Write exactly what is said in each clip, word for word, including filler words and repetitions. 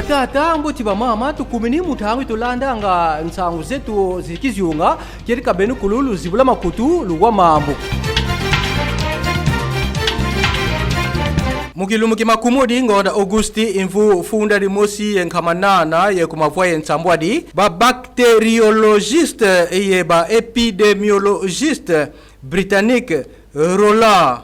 Batata, mbote, bamama, tukumini mu ntangu yi tulandanga nsangu zetu zi kizunga, kieleka benu kulu luzibula makutu, luwa mambu. Mu kilumbu ki makumodi ngonda Augusti, mvu funda dimosi ye nkama nana ye ku mavwa ye nsambwadi, ba bactériologistes ye ba épidémiologistes britanniques Roland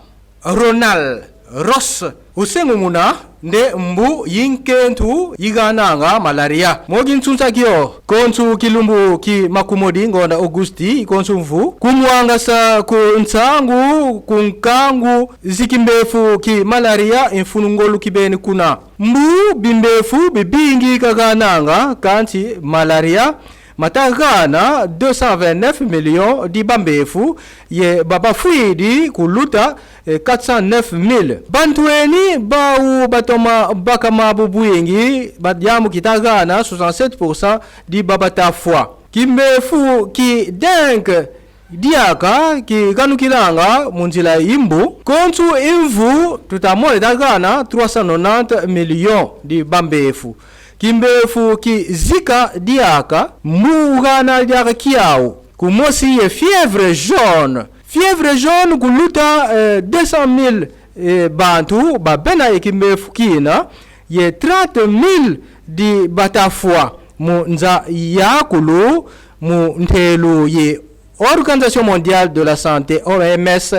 Ronald Ross usengumuna nde mbu yi nkentu yi gananga malaria. Mu kinsunsa kio, konso kilumbu ki makumodi ngonda Augusti, konso mvu, kumwangasa ku nsangu, ku nkangu zi kimbefu ki malaria, mfunu ngolo kibeni kuna. Mbu bimbefu bibingi kagananga, kansi malaria mata gana deux cent vingt-neuf millions di bambefu, ye ba bafwidi kuluta, eh, quatre cent neuf mille. Bantweni bau batoma baka mabu bwingi, ba diambu kita gana soixante-sept pour cent di ba bata fwa. Kimbefu ki dengue diaka kiganukilanga mu nzila yi mbu, konso mvu tuta mona ta gana trois cent nonante millions di bambefu. Kimbefu ki Zika diaka, mbu gana diaka kiau, kumosi ye fièvre jaune. Fièvre jaune kuluta, eh, deux cent mille, eh, bantu ba bena ye kimbefu kina, ye trente mille di bata fwa. Mu nza yakulu, mu ntelo ye Organisation Mondiale de la Santé, O M S,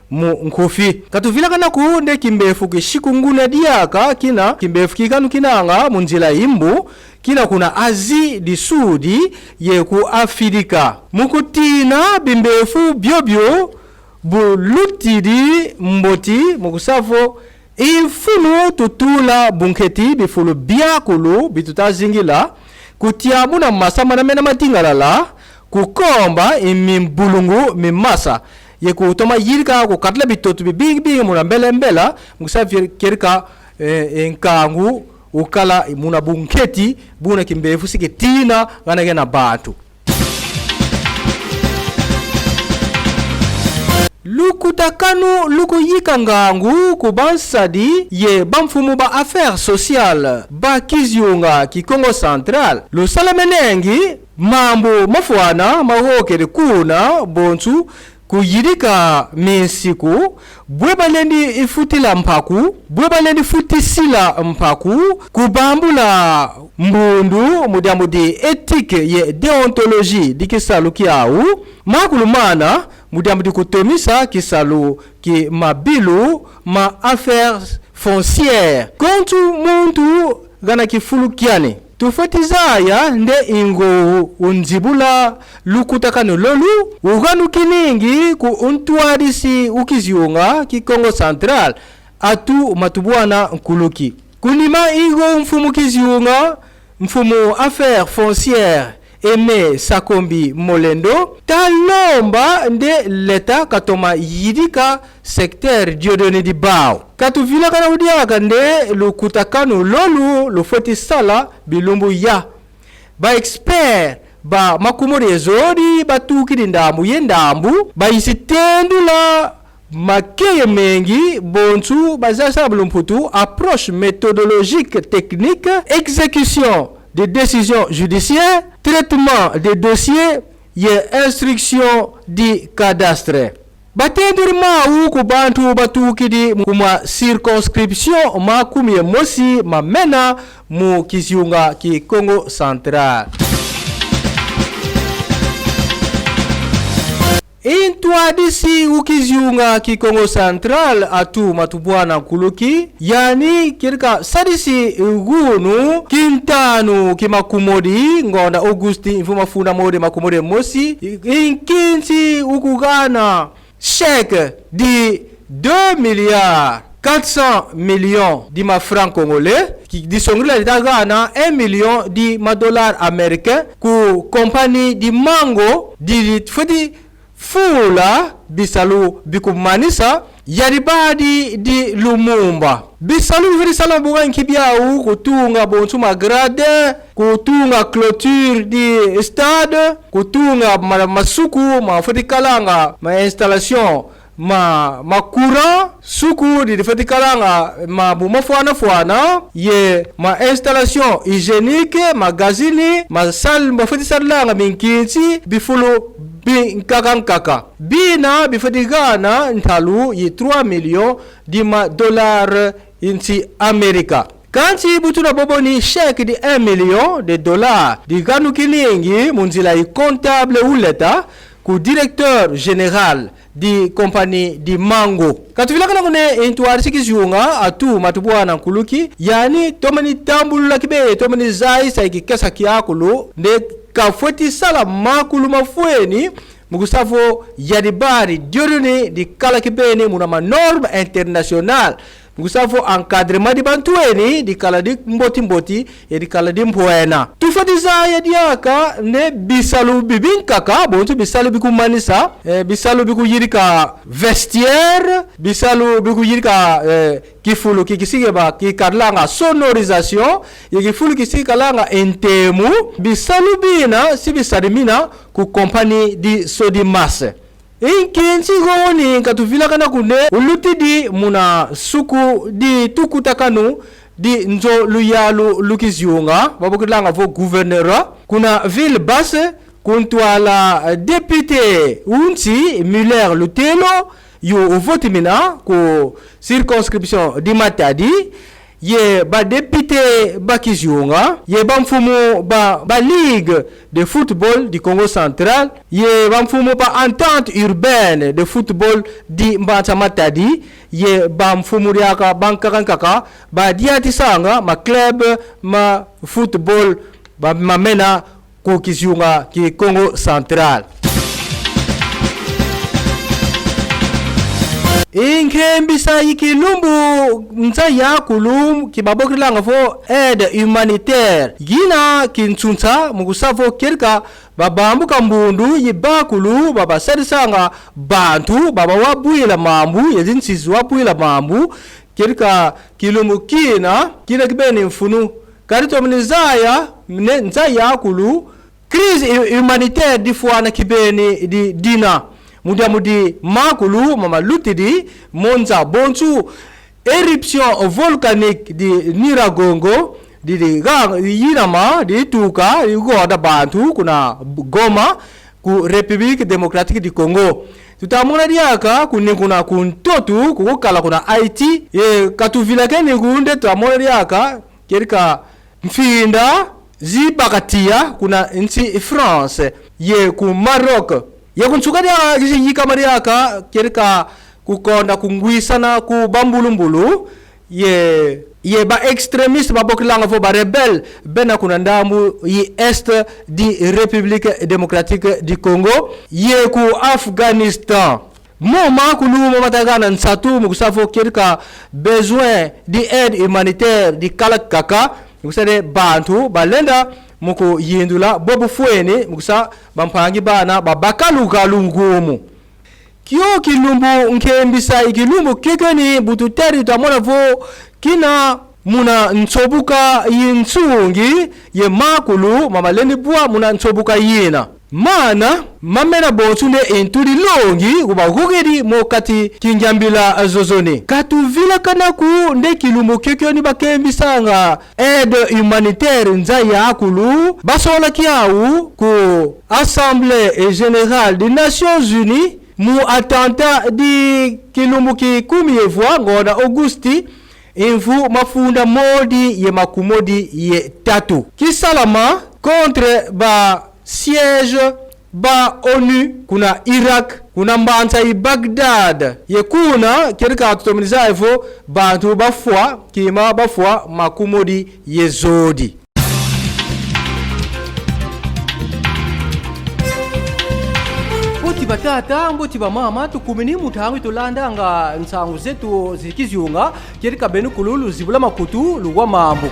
mu nkufi. Ka tuvilakana ko nde kimbefu ki chikungunya diaka, kina kimbefu kiganukinanga mu nzila yi mbu, kina kuna Asie du Sud ye ku Afrika. Mu kutina bimbefu biobio bu lutidi mboti, mu kusa vo i mfunu tutula bunketi bifulu biakulu bi tuta zingila, kutia muna masa mana mena ma tingalala, kukomba i mimbulungu mi masa, ye kutoma yidika kukatula bitoto bibingi bingi muna mbela mbela, mu kusa vo kieleka, eh, eh, nkangu ukala muna bunketi, buna kimbefu si kitina gana gena bantu. Lukutakanu lu kuyika ngangu ku bansadi ye bamfumu ba affaires sociales, ba kizunga ki Kongo Central, lusala menengi mambu mafwana mawokele kuna, bonso kuyidika minsiku, bwe balendi futila mpaku, bwe balendi futisila mpaku, kubambula mbundu mu diambu di éthique ye déontologie di kisalu kiau, makulu mana mu diambu di kutomisa kisalu ki mabilu ma affaires foncières. Konso muntu gana kifulu kiani. Tufweti zaya nde i ngogo unzibula lukutakanu lolo, uganukiningi ku ntwadisi u kizunga ki Kongo Central, Atou Matubuana Nkuluki. Ku nima i ngogo mfumu kizunga, mfumu affaires foncières, Aimé Sakombi Molendo, ta lomba nde l'État katoma yidika secteur Dieudonné Dibao. Ka tuvilakana ko diaka nde lukutakanu lolo lufweti sala bilumbu ya. Ba experts ba makumodi ye zodi batukidi ndambu ye ndambu, bayizi tendula makeye mengi, bonso bazaya sala mu lumputu approche méthodologique technique, exécution des décisions judiciaires, traitement des dossiers ye instruction du cadastre. Batendidi mau ku bantu batukidi ku ma circonscription makumi ye mosi ma mena mu kizunga ki Kongo Central. I ntwadisi u kizunga ki Kongo Central, Atou Matubuana Nkuluki, yani kieleka sadisi gunu kintanu ki makumodi ngonda Augusti, mvu mafunda modi makumodi mosi, i nkinsi u kugana chèque di deux milliards quatre cents millions di ma francs congolais, ki disongila dita gana un million di ma dollars américains ku compagnie di Mango, di, di fweti fula bisalu bi kumanisa, ya dibadi di Lumumba. Bisalu bi fweti sala mu bungu nki biau? Kutunga bonso ma gradins, kutunga clôture di stade, kutunga ma-, masuku ma fweti kalanga ma installations ma, ma courant, suku di, difweti kalanga mambu mafwana fwana, ye ma installation hygiénique, magazini, ma salle, bafweti sadilanga minkinsi, bifulu bi nkaka nkaka. Bina bifweti gana ntalu yi trois millions di ma dollars yi nsi Amerika. Kansi bu tuna bobo ni chèque di un million de dollars di ganukiningi mu nzila yi comptable wu leta ku directeur général di compagnie di Mango. Ka tuvilakana ko nde ntwadisi kizunga Atou Matubuana Nkuluki, yani tomene tambulula kibeni, tomene zayisa kikesa kiakulu nde kafweti sala makulu mafweni mu kusa vo yadi bari diodio ni dikala kibeni muna ma normes internationales. Mu kusa vo encadrement di bantu eni dikala di mboti mboti, ye dikala di mpwena. Tufweti zaya diaka nde bisalu bi binkaka, bonso bisalu bi kumanisa, eh, bisalu bi kuyidika vestiaire, bisalu bi kuyidika, eh, kifulu ki, kisi ke ba, kikadilanga sonorisation, ye kifulu kisi kalanga ntemu, bisalu bina si bisadimina ku compagnie di Sodimas. Nkinsi goni ka tuvilakana ko nde ulutidi muna suku di tukutakanu di nzo luyalu lu kizunga, babokilanga vo gouvernorat, kuna Ville Basse, ku ntwala, eh, député wu nsi Muller Lutelo, yu uvotimina ku circonscription di Matadi, ye ba député ba kizunga, ye bamfumu ba, ba ligue de football di Kongo Central, ye bamfumu ba entente urbaine de football di mbanza Matadi, ye bamfumu diaka bankaka nkaka ba diatisanga ma club ma football ba mamena ku kizunga ki Kongo Central. Nkembisa yi kilumbu nza yakulu ki babokilanga vo aide humanitaire, yina kinsunsa mu kusa vo kedika babambuka mbundu yi bakulu babasadisanga bantu, babawabwila mambu, ye zinsi ziwabwila mambu, kedika kilumbu kina, kina kibeni mfunu. Kadi tomene zaya nde nza yakulu, crise hu-, humanitaire difwana kibeni di-, dina. Mu diambu di makulu mama lutidi mu nza, bonso éruption volcanique di Nyiragongo, di, di ga-, yinama, dituka, digonda bantu kuna Goma, ku République Démocratique du Congo. Tuta mona diaka ku ni kuna ku ntoto, ku kukala kuna Haïti, ye ka tuvilakani ko nde tuta mona diaka kedika mfinda zibaka tiya kuna nsi France, ye ku Maroc. Ye ku nsuka diaka kizi yikama diaka kedika kukonda kungwisana ku bambulumbulu, ye, ye ba extrémistes babokilanga vo ba rebelles, bena kuna ndambu yi est di République Démocratique du Congo, ye ku Afghanistan. Mo makulu mo mata gana nsatu mu kusa vo kedika besoin di aide humanitaire dikala kaka, mu kusa nde bantu balenda mu kuyindula bo bufweni, mu kusa bampangi bana babaka lugalu ngumu. Kio kilumbu nkembisa yi kilumbu kiokio ni bu tutedi tuta mona vo kina muna nsobuka yi nsungi ye makulu mama lendi bwa muna nsobuka yina. Mana mamena bonso nde ntu dilongi wu bagogedi mo kati ki ngiambila zozo ni. Ka tuvilakana ko nde kilumbu kiokio ni bakembisanga aide humanitaire nza yakulu, basola kiau ku Assemblée Générale des Nations Unies, mu attentat di kilumbu ki kumi ye vwa ngonda Augusti, mvu mafunda modi ye makumodi ye tatu kisalama contre ba siège ba ONU kuna Irak, kuna mbanza yi Bagdad. Ye kuna, kedika tutomene zaya vo bantu bafwa, kima bafwa makumodi ye zodi. Mboti batata, mboti bamama, tukumini mu ntangu yi tulandanga nsangu zetu zi kizunga, kedika benu kulu luzibula makutu, luwa mambu.